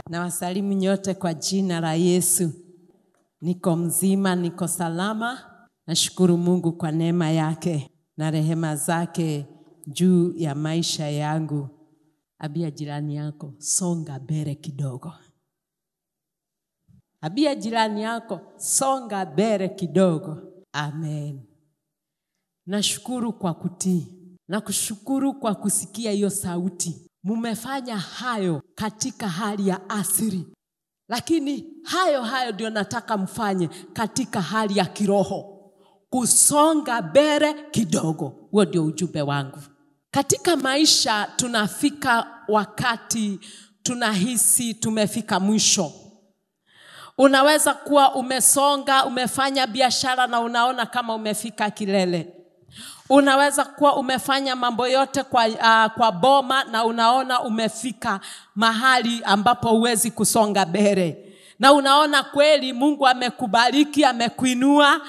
Na wasalimu nyote kwa jina la Yesu. Niko mzima, niko salama. Nashukuru Mungu kwa neema yake na rehema zake juu ya maisha yangu. Abia jirani yako, songa mbele kidogo. Abia jirani yako, songa mbele kidogo. Amen. Nashukuru kwa kutii. Na kushukuru kwa kusikia hiyo sauti. Mumefanya hayo katika hali ya asili. Lakini hayo ndio nataka mfanye katika hali ya kiroho. Kusonga mbele kidogo. Huo ndio ujumbe wangu. Katika maisha tunafika wakati tunahisi tumefika mwisho. Unaweza kuwa umesonga, umefanya biashara na unaona kama umefika kilele. Unaweza kuwa umefanya mambo yote kwa boma na unaona umefika mahali ambapo huwezi kusonga mbele. Na unaona kweli Mungu amekubariki, amekuinua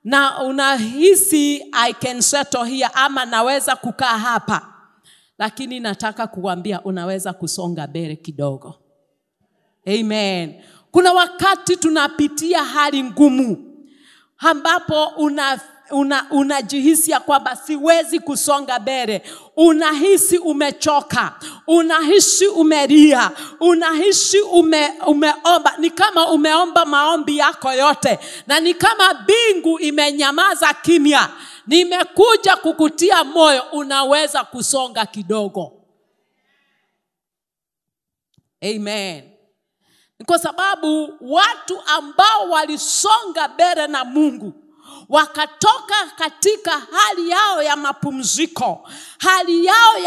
na unahisi I can settle here ama naweza kukaa hapa. Lakini nataka kukuambia unaweza kusonga mbele kidogo. Amen. Kuna wakati tunapitia hali ngumu ambapo unajihisi ya kwamba siwezi kusonga mbele. Unahisi umechoka, unahisi umelia, unahisi umeomba. Ni kama umeomba maombi yako yote na ni kama mbingu imenyamaza kimya. Nimekuja kukutia moyo, unaweza kusonga kidogo. Amen. Kwa sababu watu ambao walisonga mbele na Mungu wakatoka katika hali yao ya mapumziko, hali yao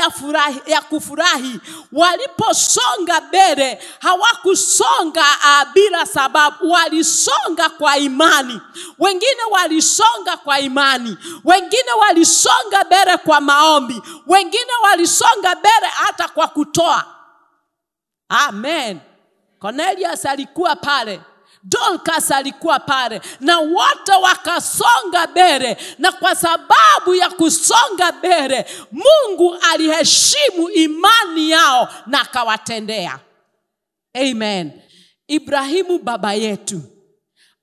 ya kufurahi, waliposonga mbele hawakusonga bila sababu, walisonga kwa imani. Wengine walisonga kwa imani, wengine walisonga mbele kwa maombi, wengine walisonga mbele hata kwa kutoa. Amen. Cornelius alikuwa pale, Dorcas alikuwa pale, na wote wakasonga mbele. Na kwa sababu ya kusonga mbele, Mungu aliheshimu imani yao na akawatendea. Amen. Ibrahimu baba yetu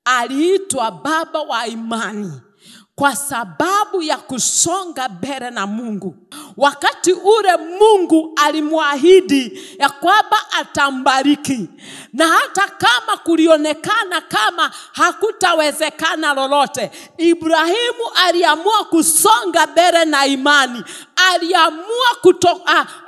aliitwa baba wa imani kwa sababu ya kusonga mbele na Mungu. Wakati ule Mungu alimwahidi ya kwamba atambariki, na hata kama kulionekana kama hakutawezekana lolote, Ibrahimu aliamua kusonga mbele na imani. Aliamua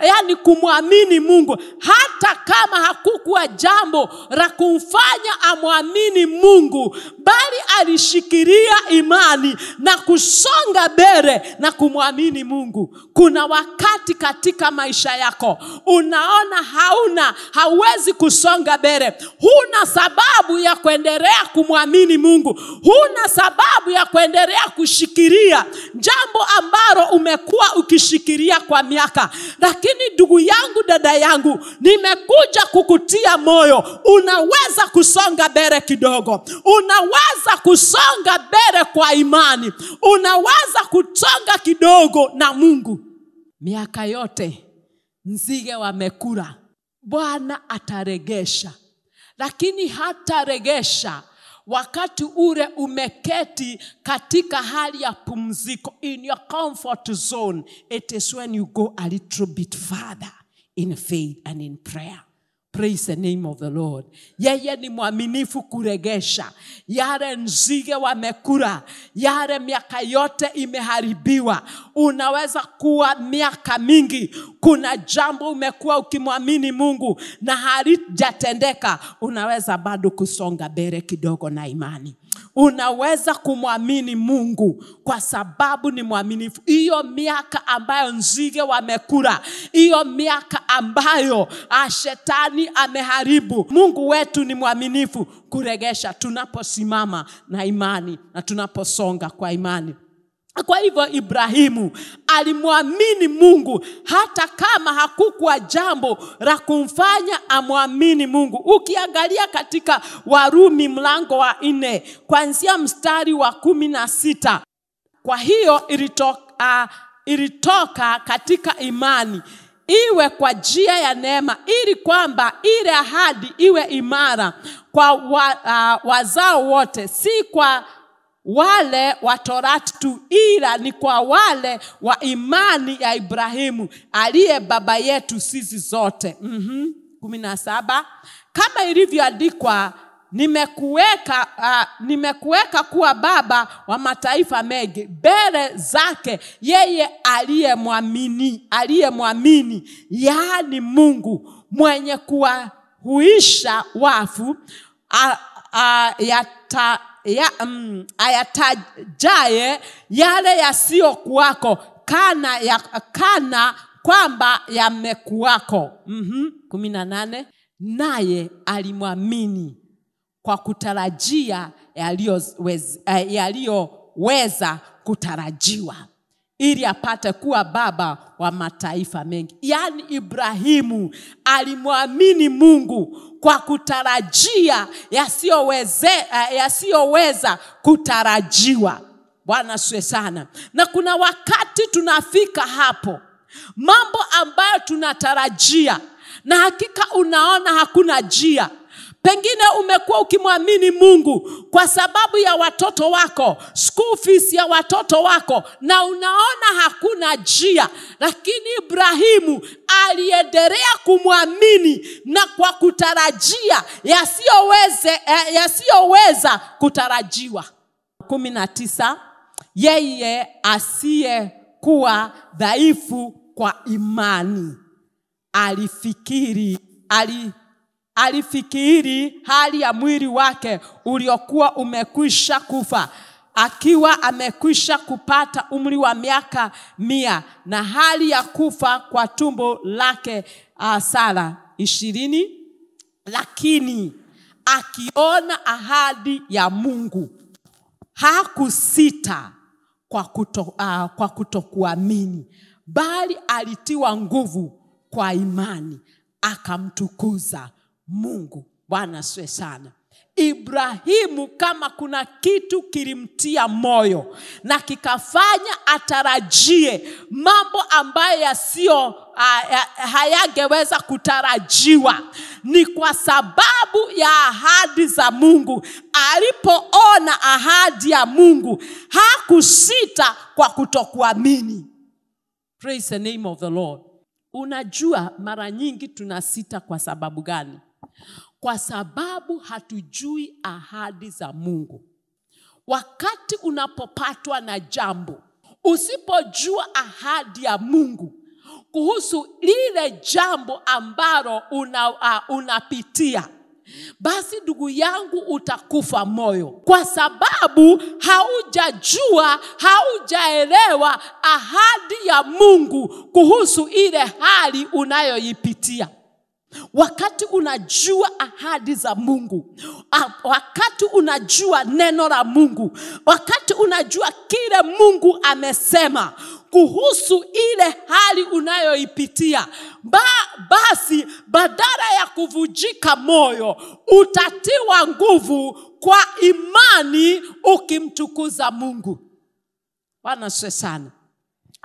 yani kumwamini Mungu hata kama hakukuwa jambo la kumfanya amwamini Mungu, bali alishikilia imani na kusonga mbele na kumwamini Mungu. Kuna wakati katika maisha yako unaona hauwezi kusonga mbele. Huna sababu ya kuendelea kumwamini Mungu. Huna sababu ya kuendelea kushikilia jambo ambalo umekuwa ukishikilia kwa miaka. Lakini ndugu yangu, dada yangu, nimekuja kukutia moyo. Unaweza kusonga mbele kidogo. Unaweza kusonga mbele kwa imani. Unaweza kusonga kidogo na Mungu. Miaka yote nzige wamekula, Bwana ataregesha. Lakini hataregesha wakati ule umeketi katika hali ya pumziko, in your comfort zone. It is when you go a little bit further in faith and in prayer. Praise the name of the Lord. Yeye ni mwaminifu kuregesha yale nzige wamekula, yale miaka yote imeharibiwa. Unaweza kuwa miaka mingi kuna jambo umekuwa ukimwamini Mungu na halijatendeka. Unaweza bado kusonga mbele kidogo na imani. Unaweza kumwamini Mungu kwa sababu ni mwaminifu. Hiyo miaka ambayo nzige wamekula, hiyo miaka ambayo shetani ameharibu, Mungu wetu ni mwaminifu kuregesha tunaposimama na imani na tunaposonga kwa imani. Kwa hivyo Ibrahimu alimwamini Mungu hata kama hakukuwa jambo la kumfanya amwamini Mungu. Ukiangalia katika Warumi mlango wa 4 kuanzia mstari wa 16. Kwa hiyo ilitoka katika imani iwe kwa njia ya neema, ili kwamba ile ahadi iwe imara kwa wazao wote, si kwa wale wa Torati tu, ila ni kwa wale wa imani ya Ibrahimu aliye baba yetu sisi zote. 17, kama ilivyoandikwa, nimekuweka kuwa baba wa mataifa mengi mbele zake yeye aliyemwamini, yaani Mungu mwenye kuwahuisha wafu, ayatajaye yale yasiyokuwako kana kwamba yamekuwako. 18, naye alimwamini kwa kutarajia yaliyoweza kutarajiwa, ili apate kuwa baba wa mataifa mengi. Yaani Ibrahimu alimwamini Mungu kwa kutarajia yasiyoweza kutarajiwa. Bwana asifiwe sana. Na kuna wakati tunafika hapo, mambo ambayo tunatarajia na hakika unaona hakuna njia. Pengine umekuwa ukimwamini Mungu kwa sababu ya watoto wako, school fees ya watoto wako, na unaona hakuna njia. Lakini Ibrahimu aliendelea kumwamini na kwa kutarajia yasiyoweza kutarajiwa. 19, yeye asiyekuwa dhaifu kwa imani alifikiri hali ya mwili wake uliokuwa umekwisha kufa, akiwa amekwisha kupata umri wa miaka 100, na hali ya kufa kwa tumbo lake Sara. 20, lakini akiona ahadi ya Mungu hakusita kwa kutokuamini, bali alitiwa nguvu kwa imani akamtukuza Mungu. Bwana asifiwe sana. Ibrahimu, kama kuna kitu kilimtia moyo na kikafanya atarajie mambo ambayo hayangeweza kutarajiwa, ni kwa sababu ya ahadi za Mungu. Alipoona ahadi ya Mungu hakusita kwa kutokuamini. Praise the name of the Lord. Unajua mara nyingi tunasita kwa sababu gani? Kwa sababu hatujui ahadi za Mungu. Wakati unapopatwa na jambo, usipojua ahadi ya Mungu kuhusu lile jambo ambalo unapitia, basi ndugu yangu utakufa moyo, kwa sababu haujajua, haujaelewa ahadi ya Mungu kuhusu ile hali unayoipitia. Wakati unajua ahadi za Mungu, wakati unajua neno la Mungu, wakati unajua kile Mungu amesema kuhusu ile hali unayoipitia, basi badala ya kuvujika moyo, utatiwa nguvu kwa imani ukimtukuza Mungu. Bwana asifiwe sana.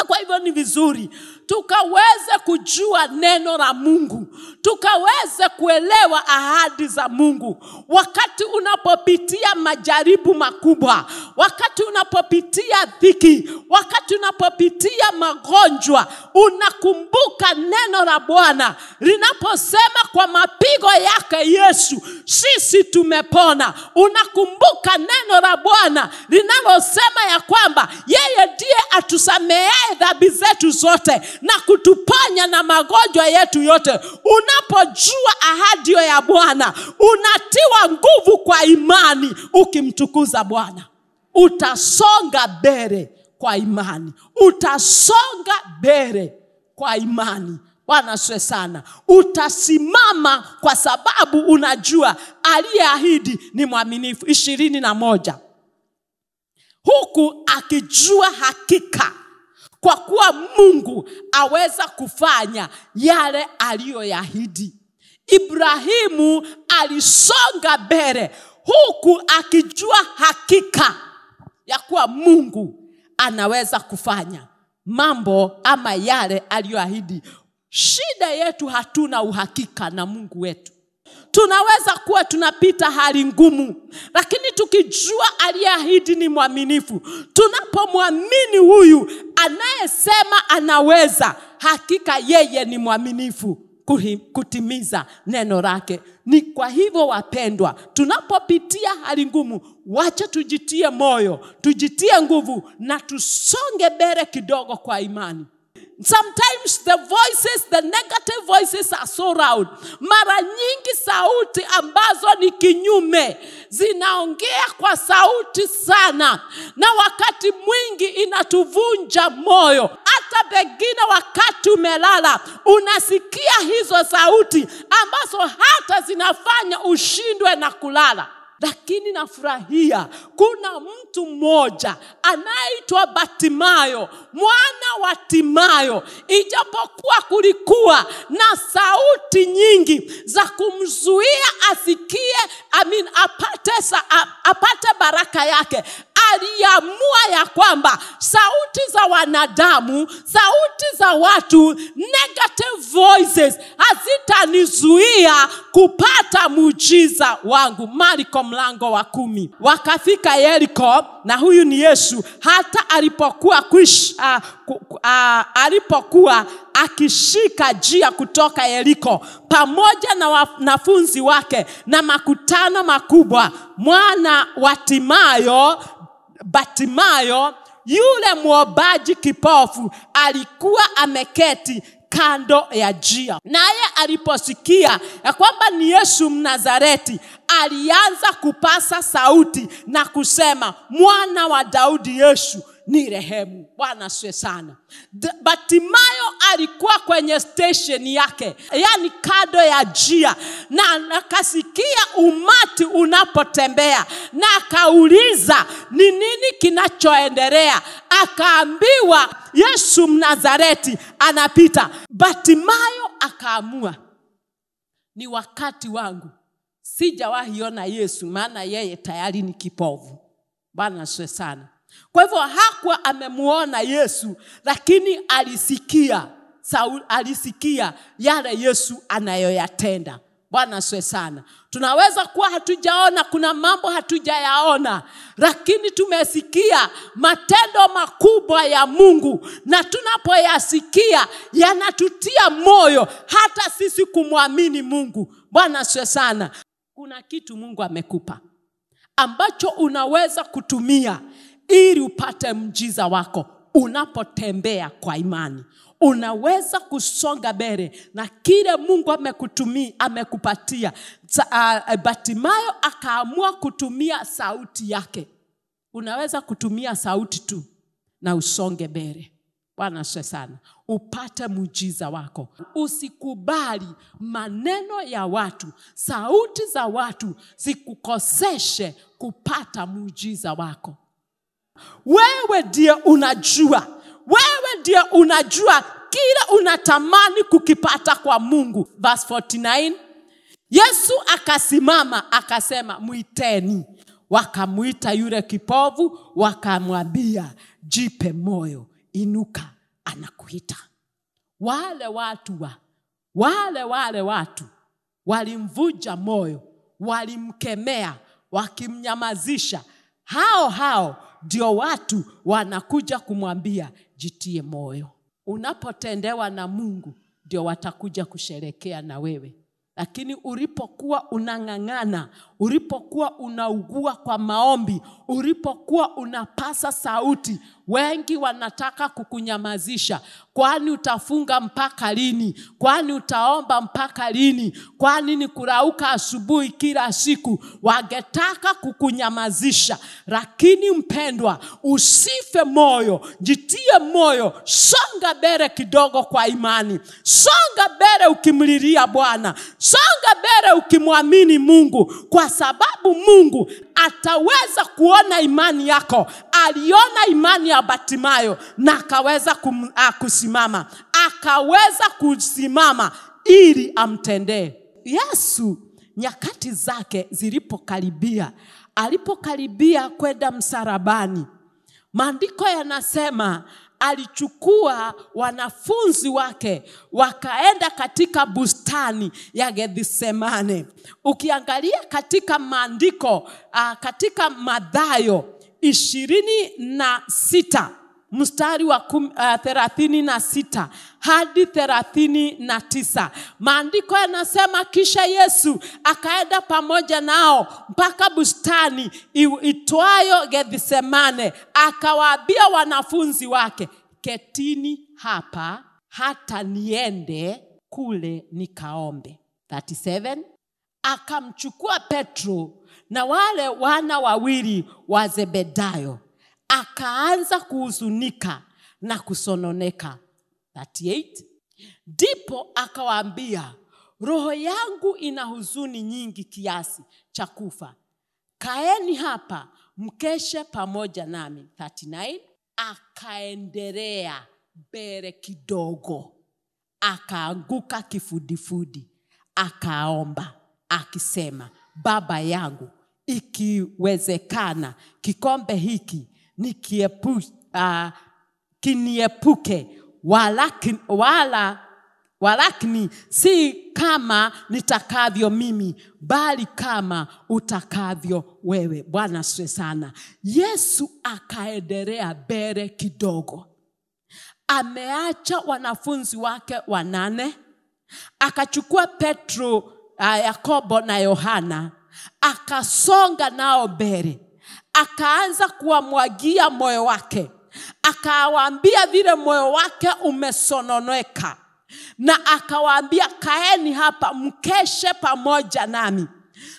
Kwa hivyo ni vizuri tukaweze kujua neno la Mungu, tukaweze kuelewa ahadi za Mungu. Wakati unapopitia majaribu makubwa, wakati unapopitia dhiki, wakati unapopitia magonjwa, unakumbuka neno la Bwana linaposema kwa mapigo yake Yesu sisi tumepona. Unakumbuka neno la Bwana linalosema ya kwamba yeye ndiye atusamehe dhambi zetu zote na kutuponya na magonjwa yetu yote. Unapojua ahadi ya Bwana, unatiwa nguvu kwa imani ukimtukuza Bwana. Utasonga mbele kwa imani. Utasonga mbele kwa imani. Bwana asifiwe sana. Utasimama kwa sababu unajua aliyeahidi ni mwaminifu. 21. Huku akijua hakika kwa kuwa Mungu aweza kufanya yale aliyoyaahidi. Ibrahimu alisonga mbele huku akijua hakika ya kuwa Mungu anaweza kufanya mambo ama yale aliyoahidi. Shida yetu, hatuna uhakika na Mungu wetu. Tunaweza kuwa tunapita hali ngumu, lakini tukijua aliyeahidi ni mwaminifu, tunapomwamini huyu anayesema anaweza, hakika yeye ni mwaminifu kutimiza neno lake. Ni kwa hivyo wapendwa, tunapopitia hali ngumu, wacha tujitie moyo, tujitie nguvu na tusonge mbele kidogo kwa imani. Sometimes the voices, the negative voices are so loud. Mara nyingi sauti ambazo ni kinyume zinaongea kwa sauti sana, na wakati mwingi inatuvunja moyo. Hata pengine wakati umelala unasikia hizo sauti ambazo hata zinafanya ushindwe na kulala. Lakini nafurahia kuna mtu mmoja anaitwa Bartimayo, mwana wa Timayo. Ijapokuwa kulikuwa na sauti nyingi za kumzuia asikie, apate baraka yake, aliamua ya kwamba sauti za wanadamu, sauti za watu, negative voices hazitanizuia kupata muujiza wangu. Marko mlango wa 10. Wakafika Yeriko, na huyu ni Yesu, hata alipokuwa akishika njia kutoka Yeriko pamoja na wanafunzi wake na makutano makubwa, mwana wa Timayo, Bartimayo, yule muombaji kipofu, alikuwa ameketi kando ya njia. Naye aliposikia ya kwamba ni Yesu Mnazareti, alianza kupasa sauti na kusema, mwana wa Daudi Yesu, ni rehemu. Bwana asifiwe sana. Bartimayo alikuwa kwenye station yake, yani kando ya njia, na akasikia umati unapotembea, na akauliza ni nini kinachoendelea. Akaambiwa Yesu Mnazareti anapita. Bartimayo akaamua, ni wakati wangu, sijawahi ona Yesu, maana yeye tayari ni kipofu. Bwana asifiwe sana. Kwa hivyo hakuwa amemuona Yesu, lakini alisikia yale Yesu anayoyatenda. Bwana asifiwe sana. Tunaweza kuwa hatujaona, kuna mambo hatujayaona, lakini tumesikia matendo makubwa ya Mungu, na tunapoyasikia yanatutia moyo hata sisi kumwamini Mungu. Bwana asifiwe sana. Kuna kitu Mungu amekupa ambacho unaweza kutumia ili upate mjiza wako. Unapotembea kwa imani, unaweza kusonga mbele na kile Mungu amekupatia. Bartimayo akaamua kutumia sauti yake. Unaweza kutumia sauti tu na usonge mbele. Bwana asifiwe sana. Upate muujiza wako. Usikubali maneno ya watu, sauti za watu zikukoseshe kupata muujiza wako. Wewe ndiye unajua. Wewe ndiye unajua kile unatamani kukipata kwa Mungu. Verse 49. Yesu akasimama akasema, muiteni. Wakamuita yule kipofu, wakamwambia, jipe moyo, inuka, anakuita. Wale watu walimvunja moyo, walimkemea, wakimnyamazisha. Hao ndio watu wanakuja kumwambia, jitie moyo. Unapotendewa na Mungu ndio watakuja kusherekea na wewe. Lakini ulipokuwa unang'ang'ana, ulipokuwa unaugua kwa maombi, ulipokuwa unapasa sauti, wengi wanataka kukunyamazisha. Kwani utafunga mpaka lini? Kwani utaomba mpaka lini? Kwani ni kurauka asubuhi kila siku? Wangetaka kukunyamazisha. Lakini mpendwa, usife moyo, jitie moyo, songa mbele kidogo kwa imani. Songa mbele ukimlilia Bwana. Songa mbele ukimwamini Mungu, kwa sababu Mungu ataweza kuona imani yako. Aliona imani ya Bartimayo na akaweza kusimama. Akaweza kusimama ili amtendee. Yesu nyakati zake zilipokaribia, alipokaribia kwenda msalabani, maandiko yanasema alichukua wanafunzi wake wakaenda katika bustani ya Gethsemane. Ukiangalia katika maandiko, katika Mathayo 26 mstari wa 36 hadi 39, maandiko yanasema, kisha Yesu akaenda pamoja nao mpaka bustani itwayo Gethsemane, akawaambia wanafunzi wake, ketini hapa hata niende kule nikaombe. 37 akamchukua Petro na wale wana wawili wa Zebedayo, akaanza kuhuzunika na kusononeka. 38 ndipo akawaambia, roho yangu ina huzuni nyingi kiasi cha kufa, kaeni hapa mkeshe pamoja nami. 39 akaendelea mbele kidogo, akaanguka kifudifudi, akaomba akisema, Baba yangu, ikiwezekana kikombe hiki kiniepuke, walakini si kama nitakavyo mimi, bali kama utakavyo wewe. Bwana asifiwe sana. Yesu akaendelea mbele kidogo, ameacha wanafunzi wake 8, akachukua Petro, Yakobo na Yohana, akasonga nao mbele, akaanza kuwamwagia moyo wake, akawaambia vile moyo wake umesononeka, na akawaambia kaeni hapa mkeshe pamoja nami.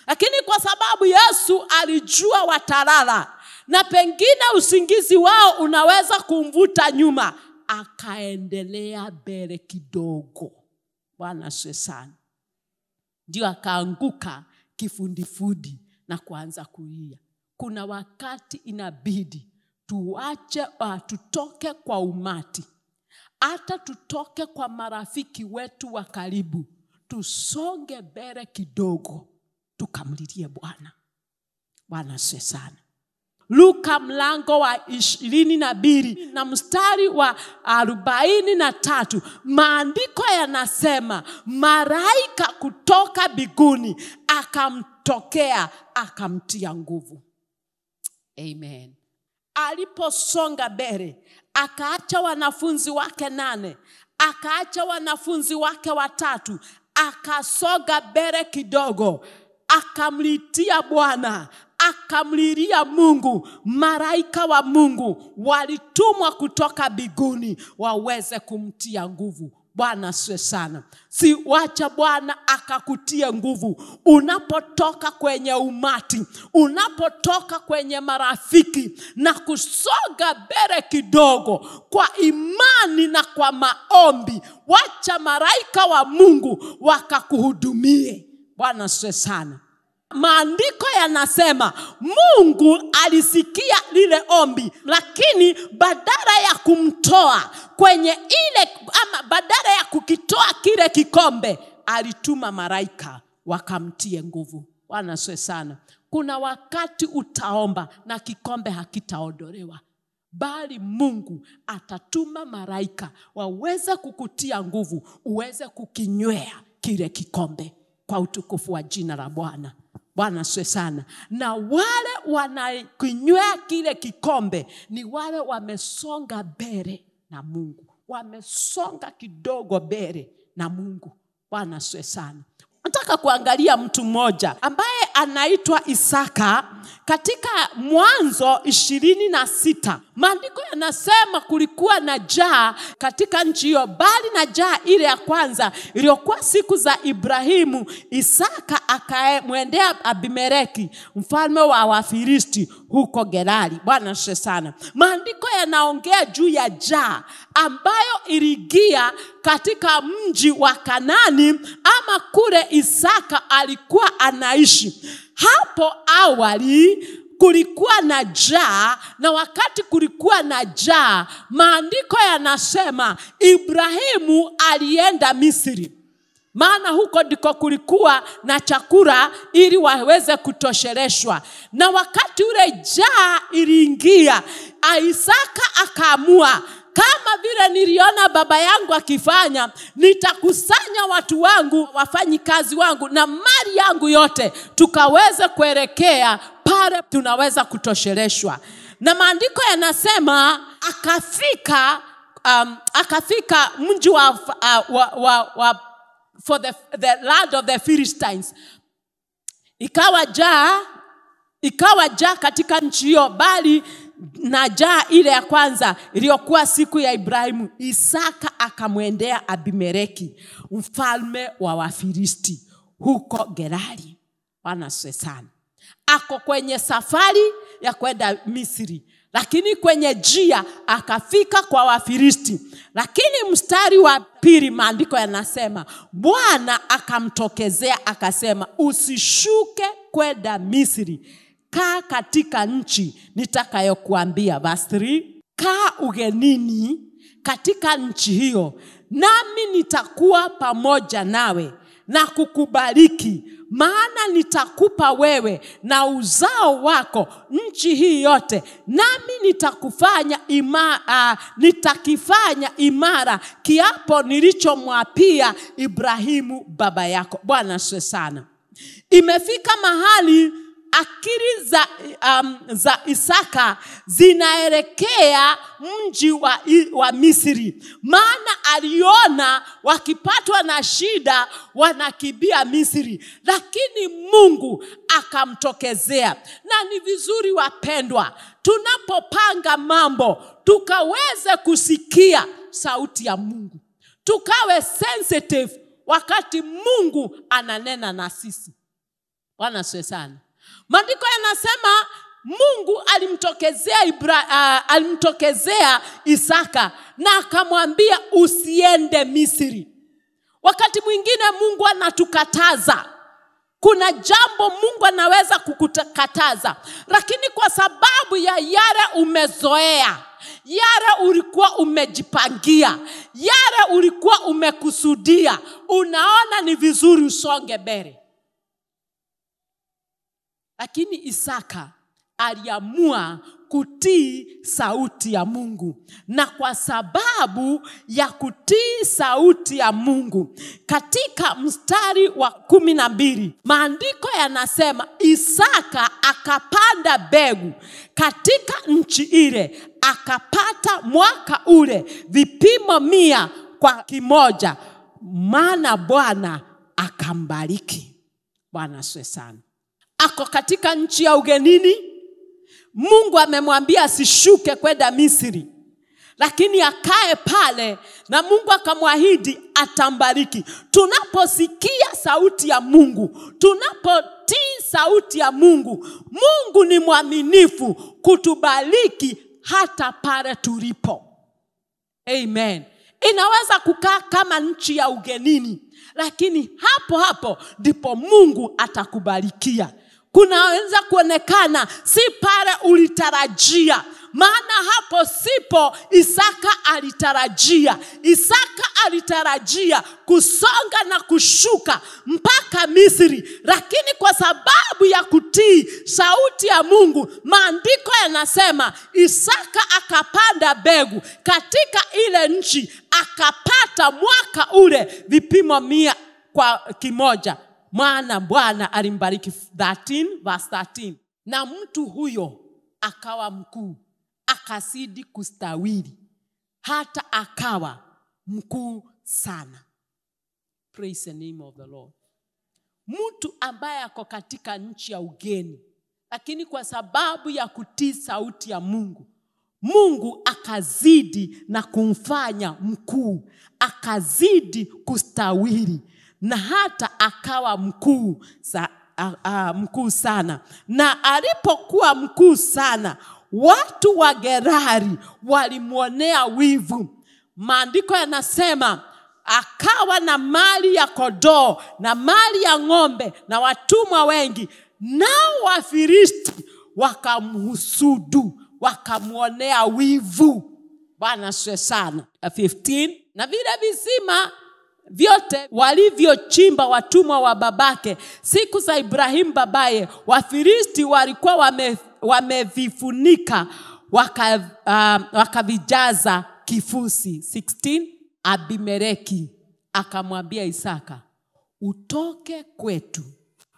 Lakini kwa sababu Yesu alijua watalala na pengine usingizi wao unaweza kumvuta nyuma, akaendelea mbele kidogo. Bwana asifiwe sana. Ndio akaanguka kifundifudi na kuanza kulia. Kuna wakati inabidi tuache, tutoke kwa umati, hata tutoke kwa marafiki wetu wa karibu, tusonge mbele kidogo, tukamlilie Bwana. Bwana asifiwe sana. Luka mlango wa 22 na mstari wa 43, maandiko yanasema malaika kutoka mbinguni akamtokea akamtia nguvu. Amen. Aliposonga mbele, akaacha wanafunzi wake 8, akaacha wanafunzi wake 3, akasonga mbele kidogo, akamlitia Bwana, akamlilia Mungu. Malaika wa Mungu walitumwa kutoka mbinguni waweze kumtia nguvu. Bwana asifiwe sana. Si wacha Bwana akakutie nguvu unapotoka kwenye umati, unapotoka kwenye marafiki na kusonga mbele kidogo kwa imani na kwa maombi. Wacha malaika wa Mungu wakakuhudumie. Bwana asifiwe sana. Maandiko yanasema Mungu alisikia lile ombi, lakini badala ya kumtoa kwenye ile, ama badala ya kukitoa kile kikombe, alituma malaika wakamtie nguvu. Bwana asifiwe sana. Kuna wakati utaomba na kikombe hakitaondolewa, bali Mungu atatuma malaika waweze kukutia nguvu, uweze kukinywea kile kikombe kwa utukufu wa jina la Bwana. Bwana asifiwe sana. Na wale wanakinywea kile kikombe ni wale wamesonga mbele na Mungu, wamesonga kidogo mbele na Mungu. Bwana asifiwe sana. Nataka kuangalia mtu mmoja ambaye anaitwa Isaka katika Mwanzo 26. Maandiko yanasema kulikuwa na njaa katika nchi hiyo, bali na njaa ile ya kwanza iliyokuwa siku za Ibrahimu. Isaka akamwendea Abimeleki mfalme wa Wafilisti huko Gerari. Bwana asifiwe sana. Maandiko yanaongea juu ya njaa ambayo iliingia katika mji wa Kanani, ama kule Isaka alikuwa anaishi. Hapo awali kulikuwa na njaa, na wakati kulikuwa na njaa, maandiko yanasema Ibrahimu alienda Misri, maana huko ndiko kulikuwa na chakula ili waweze kutosheleshwa. Na wakati ule njaa iliingia, Isaka akaamua kama vile niliona baba yangu akifanya, nitakusanya watu wangu, wafanyikazi wangu na mali yangu yote, tukaweze kuelekea pale tunaweza kutosheleshwa. Na maandiko yanasema akafika mji wa for the land of the Philistines. Ikawa jaa katika nchi hiyo, bali na jaa ile ya kwanza iliyokuwa siku ya Ibrahimu. Isaka akamwendea Abimeleki, mfalme wa Wafilisti, huko Gerari. Bwana asifiwe sana. Ako kwenye safari ya kwenda Misri, lakini kwenye njia akafika kwa Wafilisti. Lakini mstari wa 2 maandiko yanasema Bwana akamtokezea akasema, usishuke kwenda Misri, kaa katika nchi nitakayokuambia. Verse 3, kaa ugenini katika nchi hiyo, nami nitakuwa pamoja nawe na kukubariki, maana nitakupa wewe na uzao wako nchi hii yote, nami nitakifanya imara kiapo nilichomwapia Ibrahimu baba yako. Bwana asifiwe sana. Imefika mahali akili za Isaka zinaelekea mji wa Misri, maana aliona wakipatwa na shida wanakimbia Misri, lakini Mungu akamtokezea. Na ni vizuri wapendwa, tunapopanga mambo tukaweze kusikia sauti ya Mungu, tukawe sensitive wakati Mungu ananena na sisi. Bwana asifiwe sana. Maandiko yanasema Mungu alimtokezea Isaka na akamwambia usiende Misri. Wakati mwingine Mungu anatukataza. Kuna jambo Mungu anaweza kukukataza, lakini kwa sababu ya yale umezoea, yale ulikuwa umejipangia, yale ulikuwa umekusudia, unaona ni vizuri usonge mbele. Lakini Isaka aliamua kutii sauti ya Mungu. Na kwa sababu ya kutii sauti ya Mungu, katika mstari wa 12 maandiko yanasema Isaka akapanda mbegu katika nchi ile, akapata mwaka ule vipimo 100 kwa kimoja, maana Bwana akambariki. Bwana asifiwe sana. Ako katika nchi ya ugenini. Mungu amemwambia asishuke kwenda Misri, lakini akae pale, na Mungu akamwahidi atambariki. Tunaposikia sauti ya Mungu, tunapotii sauti ya Mungu, Mungu ni mwaminifu kutubariki hata pale tulipo. Amen. Inaweza kukaa kama nchi ya ugenini, lakini hapo hapo ndipo Mungu atakubarikia. Kunaweza kuonekana si pale ulitarajia, maana hapo sipo Isaka alitarajia. Isaka alitarajia kusonga na kushuka mpaka Misri, lakini kwa sababu ya kutii sauti ya Mungu, maandiko yanasema Isaka akapanda mbegu katika ile nchi, akapata mwaka ule vipimo 100 kwa kimoja, maana Bwana alimbariki. 13 verse 13. Na mtu huyo akawa mkuu, akazidi kustawili, hata akawa mkuu sana. Praise the name of the Lord. Mtu ambaye ako katika nchi ya ugeni, lakini kwa sababu ya kutii sauti ya Mungu, Mungu akazidi na kumfanya mkuu, akazidi kustawili, na hata akawa mkuu mkuu sana. Na alipokuwa mkuu sana, watu wa Gerari walimwonea wivu. Maandiko yanasema akawa na mali ya kondoo na mali ya ng'ombe na watumwa wengi, nao Wafilisti wakamhusudu, wakamwonea wivu. Bwana asifiwe sana. 15. Na vile visima vyote walivyochimba watumwa wa babake siku za Ibrahimu babaye, Wafilisti walikuwa wamevifunika, wakavijaza kifusi. 16, Abimeleki akamwambia Isaka, utoke kwetu,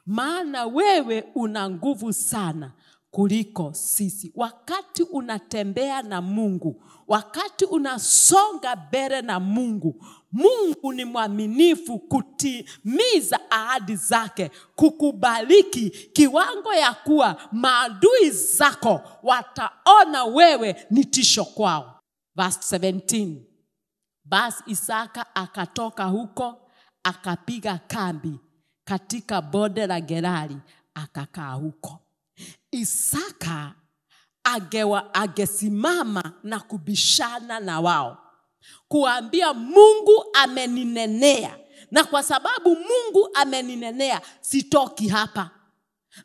maana wewe una nguvu sana kuliko sisi. Wakati unatembea na Mungu, wakati unasonga mbele na Mungu, Mungu ni mwaminifu kutimiza ahadi zake, kukubariki kiwango ya kuwa maadui zako wataona wewe ni tisho kwao. Verse 17. Basi Isaka akatoka huko, akapiga kambi katika bonde la Gerari, akakaa huko. Isaka angesimama na kubishana na wao, kuambia Mungu ameninenea, na kwa sababu Mungu ameninenea sitoki hapa.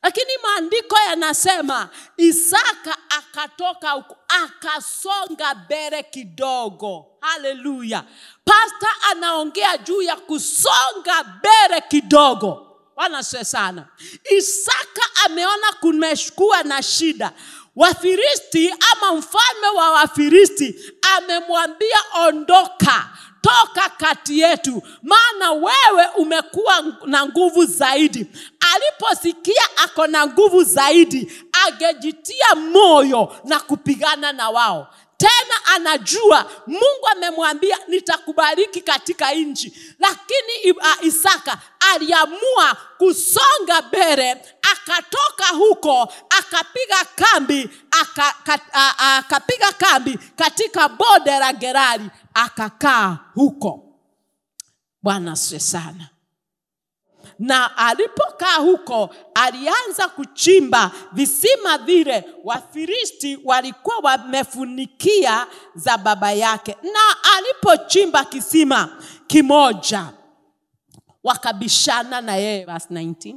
Lakini maandiko yanasema Isaka akatoka huko, akasonga mbele kidogo. Haleluya. Pastor anaongea juu ya kusonga mbele kidogo. Bwana asifiwe sana. Isaka ameona kumekuwa na shida. Wafilisti ama mfalme wa Wafilisti amemwambia ondoka, toka kati yetu, maana wewe umekuwa na nguvu zaidi. Aliposikia ako na nguvu zaidi, angejitia moyo na kupigana na wao. Tena anajua Mungu amemwambia nitakubariki katika nchi. Lakini Isaka aliamua kusonga mbele, akatoka huko, akapiga kambi, akapiga kambi katika bonde la Gerari, akakaa huko. Bwana asifiwe sana. Na alipokaa huko, alianza kuchimba visima vile Wafilisti walikuwa wamefunikia za baba yake. Na alipochimba kisima kimoja, wakabishana na yeye. Verse 19.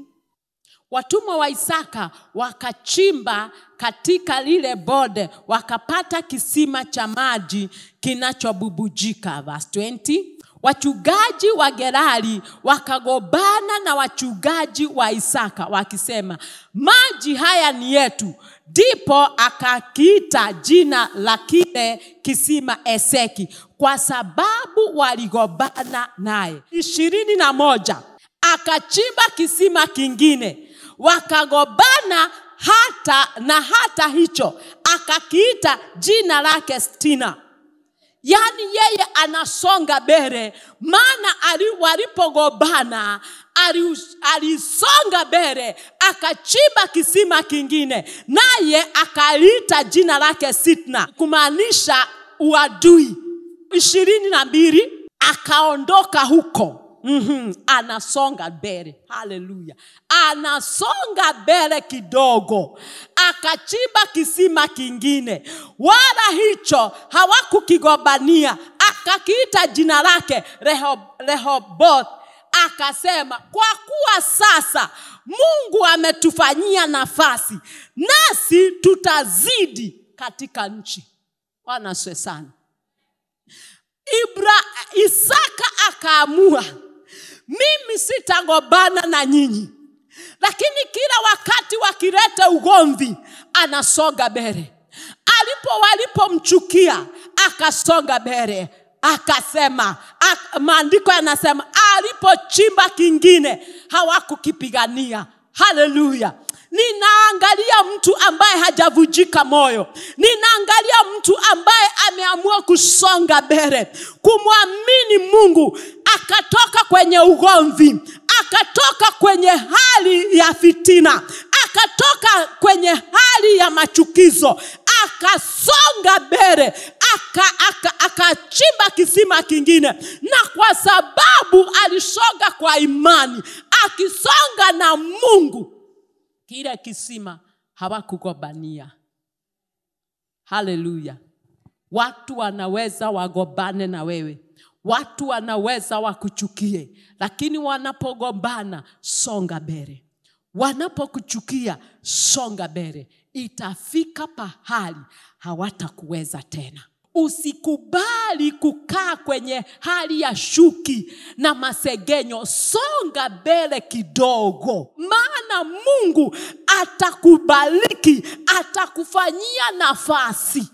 Watumwa wa Isaka wakachimba katika lile bonde, wakapata kisima cha maji kinachobubujika. Verse 20. Wachungaji wa Gerari wakagombana na wachungaji wa Isaka wakisema, maji haya ni yetu. Ndipo akakiita jina la kile kisima Eseki, kwa sababu waligombana naye. 21. Akachimba kisima kingine, wakagombana hata na hata hicho, akakiita jina lake Stina. Yaani yeye anasonga mbele, maana walipogombana alisonga mbele, akachimba kisima kingine, naye akaliita jina lake Sitna, kumaanisha uadui. 22. Akaondoka huko. Anasonga mbele. Haleluya. Anasonga mbele kidogo, akachimba kisima kingine, wala hicho hawakukigombania, akakiita jina lake Rehoboth. Akasema, kwa kuwa sasa Mungu ametufanyia nafasi, nasi tutazidi katika nchi. Bwana asifiwe sana. Isaka akaamua, mimi sitagombana na nyinyi. Lakini kila wakati wakileta ugomvi, anasonga mbele. Walipomchukia, akasonga mbele. Akasema, maandiko yanasema alipochimba kingine hawakukipigania. Haleluya. Ninaangalia mtu ambaye hajavunjika moyo. Ninaangalia mtu ambaye ameamua kusonga mbele, kumwamini Mungu, akatoka kwenye ugomvi, akatoka kwenye hali ya fitina, akatoka kwenye hali ya machukizo, akasonga mbele, akachimba kisima kingine. Na kwa sababu alisonga kwa imani, akisonga na Mungu, kile kisima hawakugombania. Haleluya. Watu wanaweza wagombane na wewe, watu wanaweza wakuchukie, lakini wanapogombana, songa mbele. Wanapokuchukia, songa mbele. Itafika pahali hawatakuweza tena. Usikubali kukaa kwenye hali ya shuki na masegenyo. Songa mbele kidogo, maana Mungu atakubariki, atakufanyia nafasi.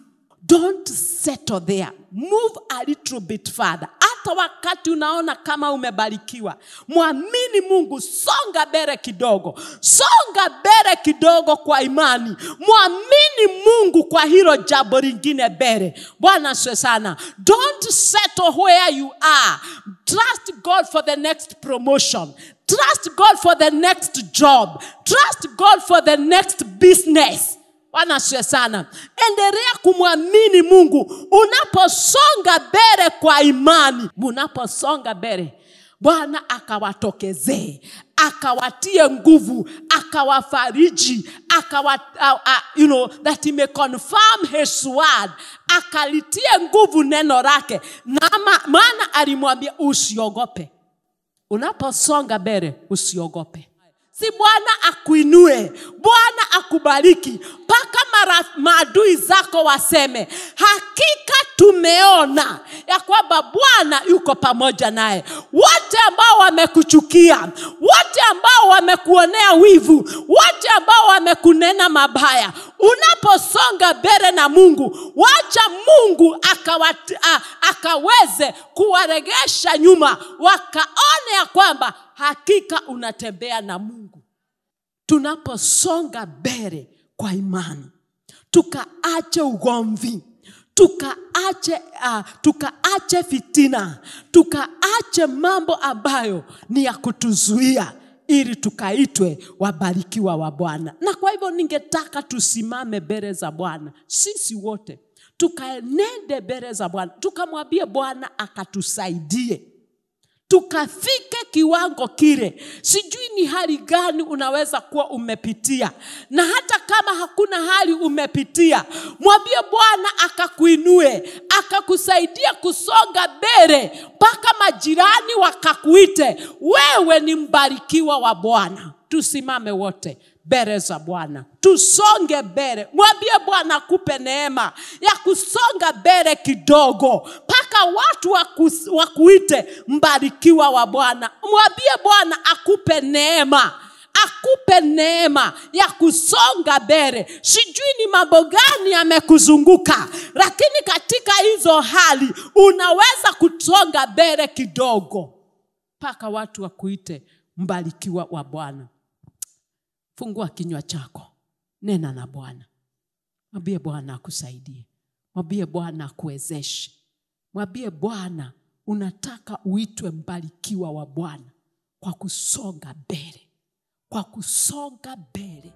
Don't settle there. Move a little bit further. Hata wakati unaona kama umebarikiwa, mwamini Mungu, songa mbele kidogo. Songa mbele kidogo kwa imani. Mwamini Mungu kwa hilo jambo lingine mbele. Bwana asifiwe sana. Don't settle where you are. Trust God for the next promotion. Trust God for the next job. Trust God for the next business. Bwana asifiwe sana. Endelea kumwamini Mungu unaposonga mbele kwa imani. Unaposonga mbele, Bwana akawatokezee, akawatie nguvu, akawafariji, that he may confirm his word, akalitie nguvu neno lake. Na maana alimwambia usiogope. Unaposonga mbele usiogope. Si Bwana akuinue, Bwana akubariki, mpaka maadui zako waseme, hakika tumeona ya kwamba Bwana yuko pamoja naye. Wote ambao wamekuchukia, wote ambao wamekuonea wivu, wote ambao wamekunena mabaya, unaposonga mbele na Mungu, wacha Mungu akaweze kuwaregesha nyuma, wakaone ya kwamba hakika unatembea na Mungu. Tunaposonga mbele kwa imani, tukaache ugomvi, tukaache fitina, tukaache mambo ambayo ni ya kutuzuia ili tukaitwe wabarikiwa wa Bwana. Na kwa hivyo ningetaka tusimame mbele za Bwana sisi wote, tukaenende mbele za Bwana, tukamwambie Bwana akatusaidie tukafike kiwango kile. Sijui ni hali gani unaweza kuwa umepitia, na hata kama hakuna hali umepitia, mwambie Bwana akakuinue, akakusaidia kusonga mbele mpaka majirani wakakuite wewe ni mbarikiwa wa Bwana. Tusimame wote mbele za Bwana, tusonge mbele. Mwambie Bwana akupe neema ya kusonga mbele kidogo mpaka watu wakuite mbarikiwa wa Bwana. Mwambie Bwana akupe neema, akupe neema ya kusonga mbele. Sijui ni mambo gani yamekuzunguka, lakini katika hizo hali unaweza kusonga mbele kidogo mpaka watu wakuite mbarikiwa wa Bwana. Fungua kinywa chako, nena na Bwana. Mwambie Bwana akusaidie. Mwambie Bwana akuwezeshe. Mwambie Bwana unataka uitwe mbarikiwa wa Bwana kwa kusonga mbele. Kwa kusonga mbele.